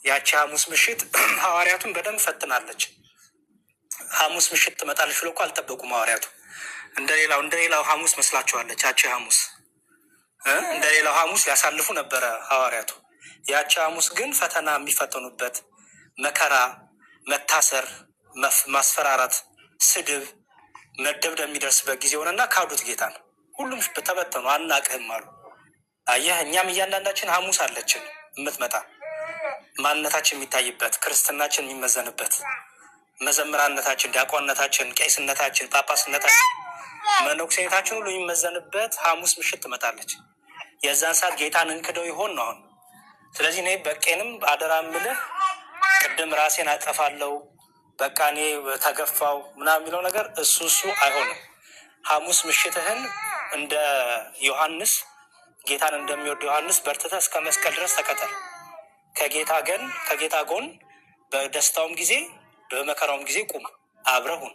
ያቺ ሐሙስ ምሽት ሐዋርያቱን በደንብ ፈትናለች። ሐሙስ ምሽት ትመጣለች ብሎ እኮ አልጠበቁም ሐዋርያቱ። እንደሌላው ሐሙስ መስላቸዋለች ያቺ ሐሙስ እ እንደሌላው ሐሙስ ሊያሳልፉ ነበረ ሐዋርያቱ። ያቺ ሐሙስ ግን ፈተና የሚፈተኑበት መከራ፣ መታሰር፣ ማስፈራራት፣ ስድብ፣ መደብደብ የሚደርስበት ጊዜ ሆነና ካዱት ጌታን። ሁሉም ተበተኑ፣ አናቅህም አሉ። አየህ፣ እኛም እያንዳንዳችን ሐሙስ አለችን የምትመጣ፣ ማንነታችን የሚታይበት፣ ክርስትናችን የሚመዘንበት፣ መዘምራነታችን፣ ዲያቆንነታችን፣ ቄስነታችን፣ ጳጳስነታችን፣ መነኩሴነታችን ሁሉ የሚመዘንበት ሐሙስ ምሽት ትመጣለች። የዛን ሰዓት ጌታን እንክደው ይሆን ነው አሁን። ስለዚህ እኔ በቄንም አደራ የምልህ ቅድም ራሴን አጠፋለሁ በቃ እኔ ተገፋው ምናምን የሚለው ነገር እሱ አይሆንም። ሐሙስ ምሽትህን እንደ ዮሐንስ፣ ጌታን እንደሚወድ ዮሐንስ በርትተህ እስከ መስቀል ድረስ ተከተል። ከጌታ ጎን በደስታውም ጊዜ በመከራውም ጊዜ ቁም፣ አብረህ ሁን።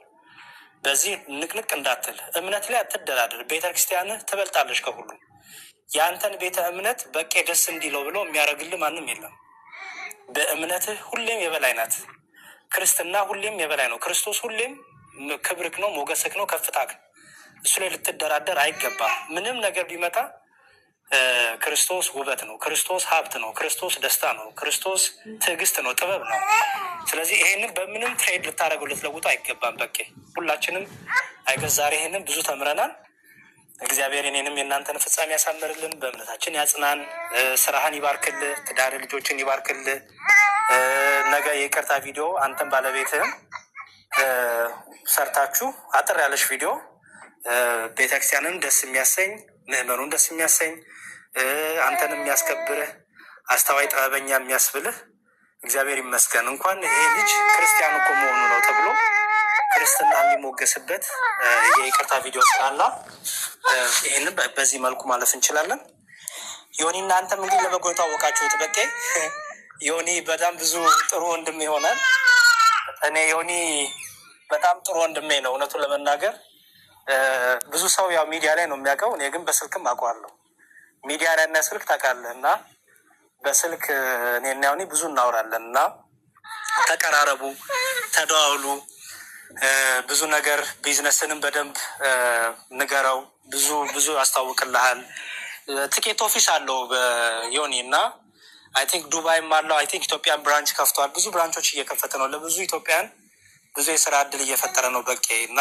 በዚህ ንቅንቅ እንዳትል፣ እምነት ላይ አትደራደር። ቤተክርስቲያንህ ትበልጣለች ከሁሉ። የአንተን ቤተ እምነት በቄ ደስ እንዲለው ብሎ የሚያደርግልህ ማንም የለም። በእምነትህ ሁሌም የበላይ ናት። ክርስትና ሁሌም የበላይ ነው። ክርስቶስ ሁሌም ክብርክ ነው፣ ሞገስክ ነው፣ ከፍታክ። እሱ ላይ ልትደራደር አይገባም። ምንም ነገር ቢመጣ ክርስቶስ ውበት ነው። ክርስቶስ ሀብት ነው። ክርስቶስ ደስታ ነው። ክርስቶስ ትዕግስት ነው፣ ጥበብ ነው። ስለዚህ ይሄንን በምንም trade ልታደርገው ልትለውጠው አይገባም። በቄ ሁላችንም አይገዝ ዛሬ ይሄንን ብዙ ተምረናል። እግዚአብሔር እኔንም የእናንተን ፍጻሜ ያሳምርልን፣ በእምነታችን ያጽናን፣ ስራህን ይባርክልህ፣ ትዳር ልጆችን ይባርክልህ። ነገ የይቅርታ ቪዲዮ አንተም ባለቤትህም ሰርታችሁ አጠር ያለች ቪዲዮ ቤተክርስቲያንን ደስ የሚያሰኝ፣ ምዕመኑን ደስ የሚያሰኝ፣ አንተን የሚያስከብርህ፣ አስተዋይ ጥበበኛ የሚያስብልህ፣ እግዚአብሔር ይመስገን እንኳን ይሄ ልጅ ክርስቲያን እኮ መሆኑ ነው ተብሎ ክርስትና የሚሞገስበት የይቅርታ ቪዲዮ ስላለ ይህንን በዚህ መልኩ ማለፍ እንችላለን። ዮኒ እና አንተም እንግዲህ ለበጎ የታወቃችሁት በቄ ዮኒ በጣም ብዙ ጥሩ ወንድም ይሆናል። እኔ ዮኒ በጣም ጥሩ ወንድሜ ነው። እውነቱን ለመናገር ብዙ ሰው ያው ሚዲያ ላይ ነው የሚያውቀው። እኔ ግን በስልክም አውቀዋለሁ። ሚዲያ ላይ እና ስልክ ታውቃለህ፣ እና በስልክ እኔ እና ዮኒ ብዙ እናወራለን እና ተቀራረቡ፣ ተደዋውሉ፣ ብዙ ነገር ቢዝነስንም በደንብ ንገረው። ብዙ ብዙ ያስታውቅልሃል። Ticket office አለው በዮኒ እና I think ዱባይም አለው። I think ኢትዮጵያን branch ከፍቷል። ብዙ branch ኦች እየከፈተ ነው። ለብዙ ኢትዮጵያን ብዙ የስራ እድል እየፈጠረ ነው በቄ። እና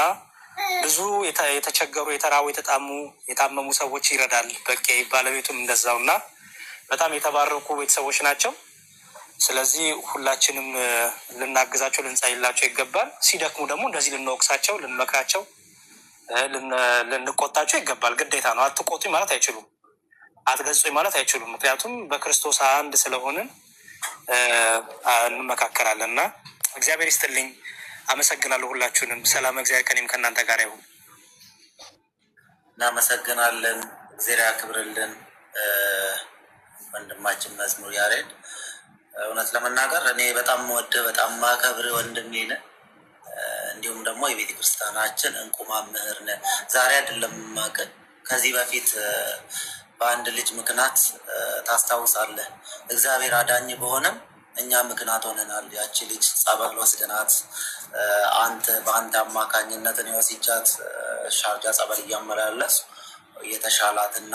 ብዙ የተቸገሩ፣ የተራቡ፣ የተጣሙ፣ የታመሙ ሰዎች ይረዳል በቄ። ባለቤቱም እንደዛው እና በጣም የተባረኩ ቤተሰቦች ናቸው። ስለዚህ ሁላችንም ልናግዛቸው፣ ልንጸልይላቸው ይገባል። ሲደክሙ ደግሞ እንደዚህ ልንወቅሳቸው፣ ልንመክራቸው፣ ልንቆጣቸው ይገባል። ግዴታ ነው። አትቆጡኝ ማለት አይችሉም። አትገጹኝ ማለት አይችሉም። ምክንያቱም በክርስቶስ አንድ ስለሆንን እንመካከራለን እና እግዚአብሔር ይስጥልኝ። አመሰግናለሁ ሁላችሁንም። ሰላም እግዚአብሔር ከእኔም ከእናንተ ጋር ይሁን። እናመሰግናለን። እግዚአብሔር ያክብርልን ወንድማችን መዝሙር ያሬድ። እውነት ለመናገር እኔ በጣም የምወድህ፣ በጣም ማከብር ወንድሜ ነህ። እንዲሁም ደግሞ የቤተ ክርስቲያናችን እንቁ መምህር ነህ። ዛሬ አይደለም የማውቅህ፣ ከዚህ በፊት በአንድ ልጅ ምክንያት ታስታውሳለህ። እግዚአብሔር አዳኝ በሆነም እኛ ምክንያት ሆነናል። ያቺ ልጅ ጸበል ወስደናት አንተ በአንተ አማካኝነት እኔ ወስጃት ሻርጃ ጸበል እያመላለስ የተሻላትና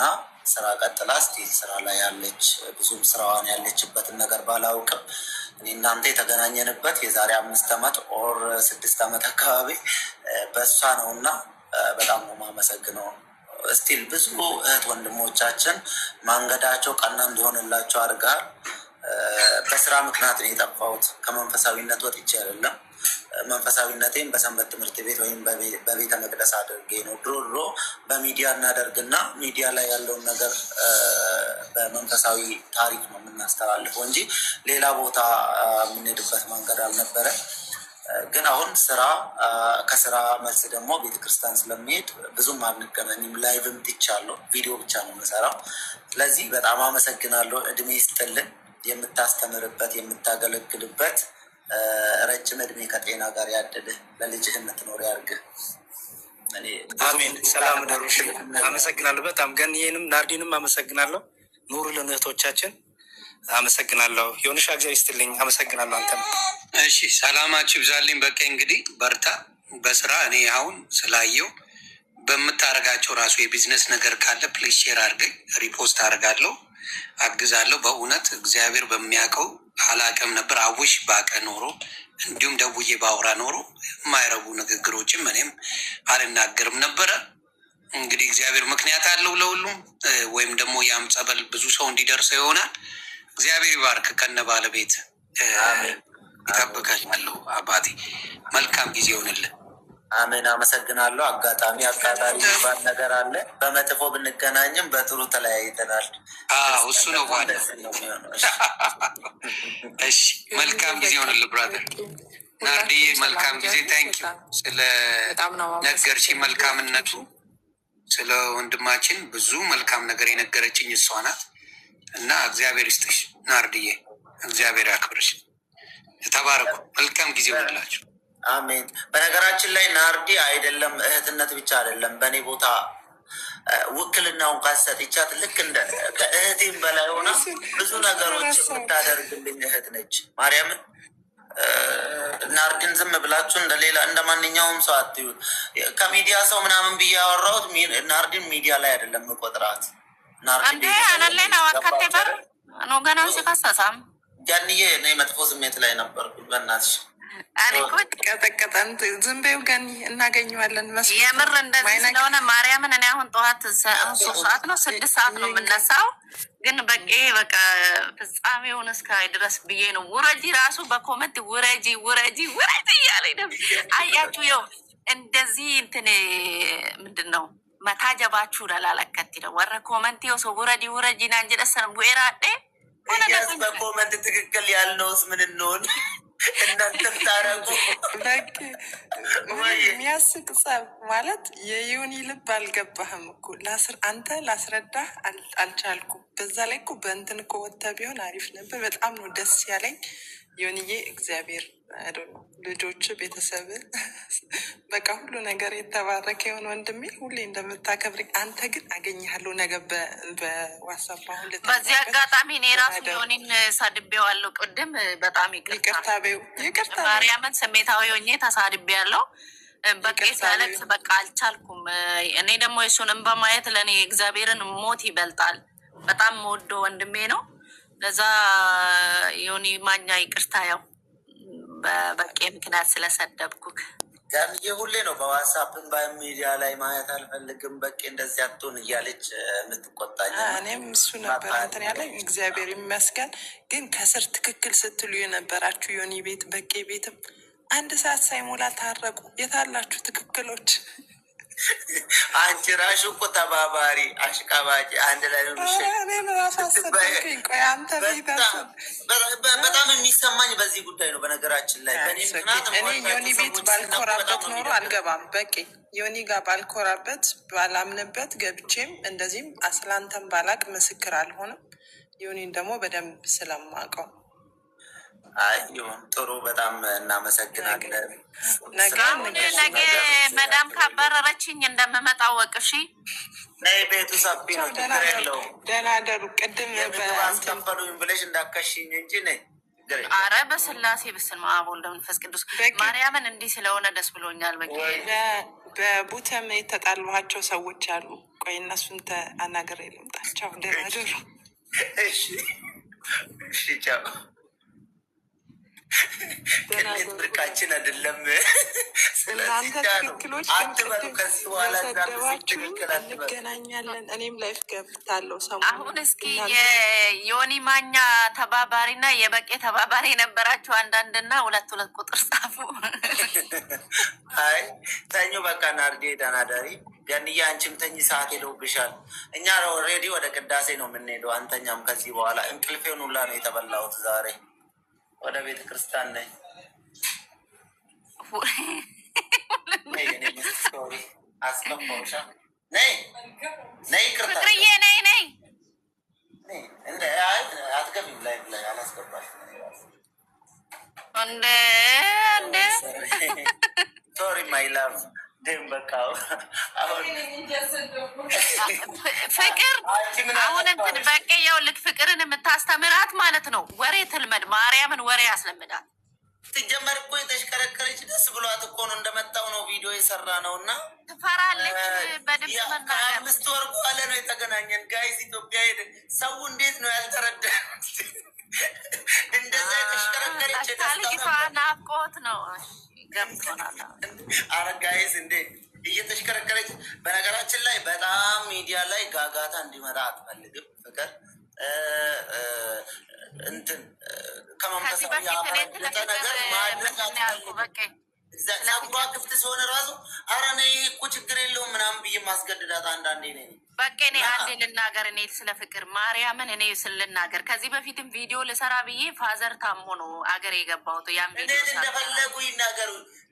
ስራ ቀጥላ still ስራ ላይ ያለች፣ ብዙም ስራዋን ያለችበትን ነገር ባላውቅም እኔ እናንተ የተገናኘንበት የዛሬ 5 ዓመት or 6 ዓመት አካባቢ በእሷ ነው እና በጣም ነው የማመሰግነው። Still ብዙ እህት ወንድሞቻችን መንገዳቸው ቀና እንዲሆንላቸው አድርገሃል። በስራ ምክንያት ነው የጠፋሁት። ከመንፈሳዊነት ወጥቼ አይደለም። መንፈሳዊነቴን በሰንበት ትምህርት ቤት ወይም በቤተ መቅደስ አድርጌ ነው። ድሮ ድሮ በሚዲያ እናደርግና ሚዲያ ላይ ያለውን ነገር በመንፈሳዊ ታሪክ ነው የምናስተላልፈው እንጂ ሌላ ቦታ የምንሄድበት መንገድ አልነበረ። ግን አሁን ስራ፣ ከስራ መልስ ደግሞ ቤተክርስቲያን ስለሚሄድ ብዙም አንገናኝም። Live ም ትቻለሁ፣ ቪዲዮ ብቻ ነው የምሰራው። ስለዚህ በጣም አመሰግናለሁ። እድሜ ይስጥልን። የምታስተምርበት፣ የምታገለግልበት ረጅም እድሜ ከጤና ጋር ያድልህ፣ ለልጅህ የምትኖር ያርግህ። አሜን። ሰላም ደሩ። አመሰግናለሁ በጣም ገንዬንም ናርዲንም አመሰግናለሁ። ኑሩልን እህቶቻችን። አመሰግናለሁ። ዮኒሻ እግዚአብሔር ይስጥልኝ። አመሰግናለሁ አንተም። እሺ፣ ሰላማችሁ ይብዛልኝ። በቃ እንግዲህ በርታ በስራ። እኔ አሁን ስላየው በምታደርጋቸው ራሱ የቢዝነስ ነገር ካለ please share አድርገኝ፣ repost አደርጋለሁ፣ አግዛለሁ። በእውነት እግዚአብሔር በሚያውቀው አላቅም ነበር። I wish ባውቅ ኖሮ እንዲሁም ደውዬ ባውራ ኖሮ የማይረቡ ንግግሮችም እኔም አልናገርም ነበረ። እንግዲህ እግዚአብሔር ምክንያት አለው ለሁሉም፣ ወይም ደግሞ ያም ጸበል ብዙ ሰው እንዲደርሰው ይሆናል። እግዚአብሔር ይባርክ ከነ ባለቤት አሜን። ይጠብቀኛለሁ። አባቴ መልካም ጊዜ ይሆንልን። አሜን። አመሰግናለሁ። አጋጣሚ አቃጣሪ የሚባል ነገር አለ። በመጥፎ ብንገናኝም በጥሩ ተለያይተናል። አዎ፣ እሱ ነው ዋናው። እንደዚህ ነው የሚሆነው። እሺ። እሺ፣ መልካም ጊዜ ይሆንልህ brother። ናርዲዬ መልካም ጊዜ። Thank you ስለ በጣም ነው ነገርሽኝ መልካምነቱ፣ ስለ ወንድማችን ብዙ መልካም ነገር የነገረችኝ እሷ ናት እና እግዚአብሔር ይስጥሽ ናርዲዬ፣ እግዚአብሔር ያክብርሽ። ተባረኩ። መልካም ጊዜ ይሆንላችሁ። አሜን። በነገራችን ላይ ናርዲ አይደለም እህትነት ብቻ አይደለም፣ በእኔ ቦታ ውክልናውን ካሰጥቻት ልክ እንደ ከእህቴም በላይ ሆና ብዙ ነገሮች የምታደርግልኝ እህት ነች። ማርያምን ናርዲን ዝም ብላችሁ እንደ ሌላ እንደ ማንኛውም ሰው አትዩት። ከሚዲያ ሰው ምናምን ብዬ ያወራሁት ናርዲን ሚዲያ ላይ አይደለም የምቆጥራት። ናርዲ እንዴ አነሌን አዋካቴ በር ኖ ገና ሲከሰሳም ያንዬ እኔ መጥፎ ስሜት ላይ ነበርኩኝ። በእናትሽ እኔ እኮ ቀጠቀጠን። ዝም በይው ገኒ፣ እናገኘዋለን። መስሎት የምር እንደዚህ ማይነቅ ስለሆነ ማርያምን እኔ አሁን ጠዋት አሁን 3 ሰዓት ነው 6 ሰዓት ነው የምነሳው። ግን በቃ በቃ ፍጻሜውን እስካይ ድረስ ብዬ ነው። ውረጂ ራሱ በ comment ውረጂ ውረጂ ውረጂ እያለኝ ነበር። አያችሁ ይኸው እንደዚህ እንትን ምንድን ነው መታጀባችሁ ለላለከት ነው ወረ comment ሰው ውረጂ ውረጂ ናን ጀደሰን ቡኤራዴ ሆነ እኛስ በ comment ትክክል ያልነውስ ምን እንሆን? እናንተም ታረጉ። በቃ ወይ የሚያስቅ ጸብ ማለት የዮኒ ልብ አልገባህም እኮ አንተ ላስረዳህ አልቻልኩም። በዛ ላይ እኮ በእንትን እኮ ወጥተህ ቢሆን አሪፍ ነበር። በጣም ነው ደስ ያለኝ ዮኒዬ። እግዚአብሔር I don't know ልጆች፣ ቤተሰብ በቃ ሁሉ ነገር የተባረከ የሆነ ወንድሜ፣ ሁሌ እንደምታከብረኝ አንተ ግን አገኘሃለሁ ነገ በ WhatsApp አሁን በዚህ ልተኛበት። አጋጣሚ እኔ ራሱ ደህና ደሩ። ዮኒን ሰድቤዋለሁ ቅድም። በጣም ይቅርታ። ይቅርታ በይው፣ ይቅርታ በይው፣ ማርያምን ስሜታዊ ሆኜ ተሳድቤያለሁ። በቃ ይቅርታ ሲያለቅስ በይው። በቃ አልቻልኩም። እኔ ደግሞ የሱን እንባ ማየት ለእኔ እግዚአብሔርን ሞት ይበልጣል። በጣም መወደው ወንድሜ ነው። ለዛ ዮኒ ማኛ ይቅርታ፣ ያው በበቄ ምክንያት ስለሰደብኩክ። ያንዬ ሁሌ ነው በ WhatsApp ን በሚዲያ ላይ ማየት አልፈልግም፣ በቃ እንደዚህ አትሆን እያለች የምትቆጣኝ እና እኔም እሱ ነበር እንትን ያለኝ። እግዚአብሔር ይመስገን። ግን ከስር ትክክል ስትሉ የነበራችሁ ዮኒ ቤት በቄ ቤትም አንድ ሰዓት ሳይሞላ ታረቁ። የታላችሁ ትክክሎች? አንቺ ራሹ እኮ ተባባሪ አሽቃባጭ አንድ ላይ ነው ኧረ የሚሸኝ። እኔን ራሱ አሰደብከኝ። ቆይ አንተ ቤት በጣም የሚሰማኝ በዚህ ጉዳይ ነው። በነገራችን ላይ በእኔ ምክንያት እኔ ዮኒ የምወዳቸው ቤት ሰዎች ሲነኩ በጣም ባልኮራበት ነው ኖሮ የሚደብረኝ። አልገባም። በቄ ዮኒ ጋር ባልኮራበት ባላምንበት ገብቼም እንደዚህም አስላንተን ባላቅ ምስክር አልሆንም። ዮኒን ደግሞ በደንብ ስለማውቀው አይ ይሁን፣ ጥሩ፣ በጣም ነገ እናመሰግናለን ነገ አሁን ስላደረግሽው ነገ ነገር። መዳም ካባረረችኝ እንደምመጣ ወቅ እሺ። ነይ፣ ቤቱ ሰፊ ቻው፣ ነው፣ ደህና ችግር ደሩ፣ የለውም። ደህና ደሩ። ቅድም የምግብ በእንትን አስከፈሉኝ ብለሽ እንዳከሽኝ እንጂ ነይ፣ ችግር የለውም። አረ በስላሴ ብስል አብ ወልድ መንፈስ ቅዱስ በቂ ማርያምን እንዲህ ስለሆነ ደስ ብሎኛል። በቂ ወይ በቡተም የተጣሏቸው ሰዎች አሉ። ቆይ እነሱን አናግሬ ልምጣ። ቻው፣ ደህና ደሩ። እሺ፣ እሺ፣ ቻው። ደህና ቅሌት ደሩ። ብርቃችን አይደለም። ስለዚህ እናንተ ቻ ነው ትክክሎች ግን አትበሉ። ቅድም ከዚህ በኋላ እዛ ብስል ለሰደባችሁኝ ትክክል አትበሉ። እንገናኛለን። እኔም live ገብታለሁ ሰሞኑን አሁን እስኪ እናንተ የዮኒ ማኛ ተባባሪና የበቄ ተባባሪ የነበራችሁ አንዳንድና ሁለት ሁለት ቁጥር ጻፉ። አይ ተኙ፣ በቃ ናርዴ፣ ደህና ደሪ። ገንዬ አንቺም ተኝ፣ ሰዓት ሄዶብሻል። እኛ already ወደ ቅዳሴ ነው የምንሄደው። አንተኛም ከዚህ በኋላ እንቅልፌን ሁላ ነው የተበላሁት ዛሬ። ወደ ቤተ ክርስቲያን ነኝ። ነይ የኔ ሚስት፣ sorry አስከፋውሻ። ነይ ነይ፣ ይቅርታ ፍቅርዬ ነይ ነይ። ነይ። እንደ አይ አትገቢም፣ ላይ ላይ አላስገባሽም። እንደ እንደ Sorry my love። በቃ አሁን ፍቅር አንቺ ምን አሁን እንትን አጠፋሽ? በቃ ይኸውልህ ፍቅርን የምታስተምራት ማለት ነው። ወሬ ትልመድ፣ ማርያምን ወሬ ያስለምዳል። ሲጀመር እኮ የተሽከረከረች ደስ ብሏት እኮ ነው እንደመጣው ነው ቪዲዮ የሰራ ነው እና ትፈራለች በድምፅ መናገር። ከ5 ወር በኋላ ነው የተገናኘን። Guys፣ ኢትዮጵያ ሄደ ሰው እንዴት ነው ያልተረዳ? እንደዛ የተሽከረከረች የደስታ ልጅቷ ነበር። ናፍቆት ነው። እሺ፣ ገብቶናል። አረ guys፣ እንዴ እየተሽከረከረች። በነገራችን ላይ በጣም ሚዲያ ላይ ጋጋታ እንዲመጣ አትፈልግም ፍቅር። እንትን ከዚህ ከመንፈሳዊ በፊት እኔ ስለ ያፈነገጠ ፍቅር ነገር ማድረግ ምንድን ነው ያልኩህ? አትፈልግም። በቃ ስለ ጸጉሯ ፍቅር ክፍት ሲሆን ራሱ አረ እኔ እኮ ችግር የለውም ምናምን ብዬ ማስገድዳት አንዳንዴ ነኝ። በቃ እኔ እና አንዴ ልናገር። እኔ ስለ ፍቅር ማርያምን እኔ ስልናገር ከዚህ በፊትም ቪዲዮ ልሰራ ብዬ father ታሞ ነው አገር የገባሁት። ያን ቪዲዮ እንዴት ሳልሰራ እንደፈለጉ ይናገሩ።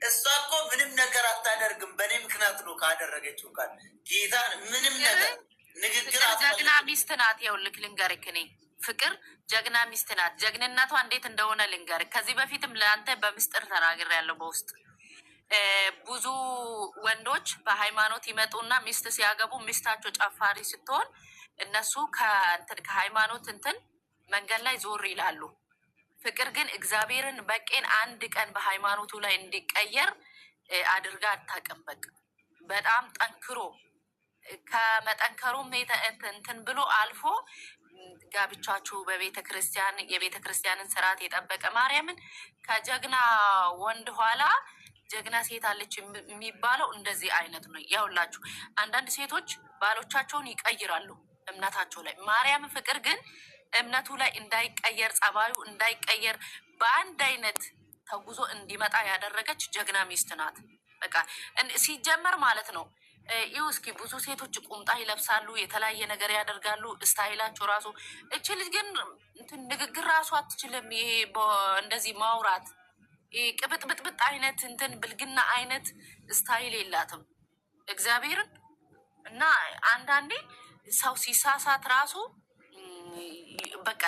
እሷ እኮ ምንም ነገር አታደርግም። በእኔ ምክንያት ነው ካደረገችው ቃል ጌታን ምንም ፍቅር ነገር ንግግር ፍቅር ጀግና አትፈልግም። ሚስት ናት። ይኸውልህ ልንገርክ፣ እኔ ፍቅር ጀግና ሚስት ናት። ጀግንነቷ እንዴት እንደሆነ ልንገርክ። ከዚህ በፊትም ለአንተ በምስጢር ተናግሬያለሁ በውስጥ። ብዙ ወንዶች በሃይማኖት ይመጡና ሚስት ሲያገቡ ሚስታቸው ጨፋሪ ስትሆን እነሱ ከእንትን ከሃይማኖት እንትን መንገድ ላይ ዞር ይላሉ። ፍቅር ግን እግዚአብሔርን በቄን አንድ ቀን በሃይማኖቱ ላይ እንዲቀየር አድርጋ አታውቅም። በቃ በጣም ጠንክሮ ከመጠንከሩም እንትን ብሎ አልፎ ጋብቻችሁ በቤተ ክርስቲያን የቤተ ክርስቲያንን ስርዓት የጠበቀ፣ ማርያምን ከጀግና ወንድ ኋላ ጀግና ሴት አለች የሚባለው እንደዚህ አይነት ነው። ያውላችሁ አንዳንድ ሴቶች ባሎቻቸውን ይቀይራሉ እምነታቸው ላይ። ማርያምን ፍቅር ግን እምነቱ ላይ እንዳይቀየር፣ ጸባዩ እንዳይቀየር በአንድ አይነት ተጉዞ እንዲመጣ ያደረገች ጀግና ሚስት ናት። በቃ ሲጀመር ማለት ነው። ይኸው እስኪ ብዙ ሴቶች ቁምጣ ይለብሳሉ፣ የተለያየ ነገር ያደርጋሉ፣ style ኣቸው ራሱ። እች ልጅ ግን እንትን ንግግር ራሱ አትችልም። ይሄ እንደዚህ ማውራት ይሄ ቅብጥብጥብጥ አይነት እንትን ብልግና አይነት style የላትም እግዚአብሔርን። እና አንዳንዴ ሰው ሲሳሳት ራሱ በቃ